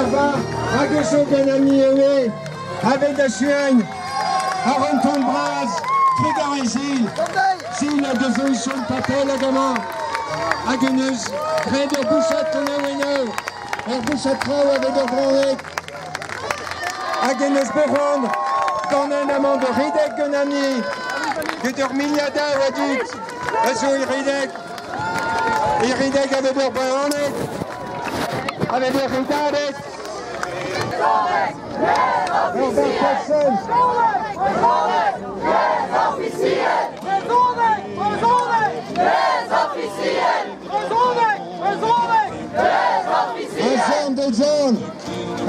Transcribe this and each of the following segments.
Ba, hag eus o gant an iewe, avec da suain, ar an ton bras, trugarez sil a deus son papel hag amañ, hag en eus graet ur bouchad kanaouennoù, ur bouchad traoù avec ur bronneg, hag en eus bet gant un amañ de ridek gant ami, get ur miliadaou a dud, a zo i ridek, i ridek avec ur bronneg, avec ur ridadeg.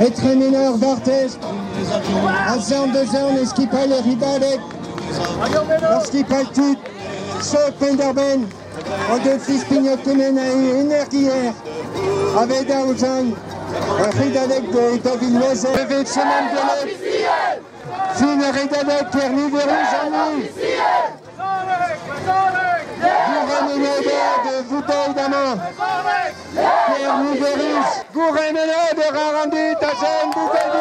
Etre Barthez, Azan de zon eskipal e ridadeg, ur skipal tud, so Penderben, an deus fispignot kemen a energier, avec daouzan, ur ridadeg de David Loiseau, evet semaine de Fin ur ridadeg Kerniverus an Gouren de Vouteille d'Amand, Kerniverus, Gouren de Rarandut, Azen, Bouteille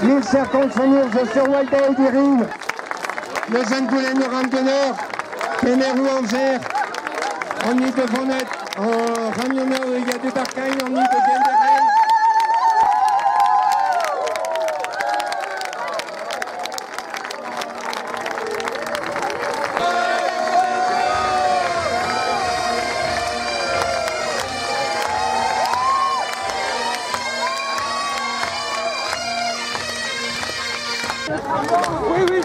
du Mille cinquante sur Walda Dirin, Le Goulen Randenor, Kemerou Anzer, on y de Vonet, en Ramionneau, il y a de Barcagne, on y de Genderel. Oui, oui,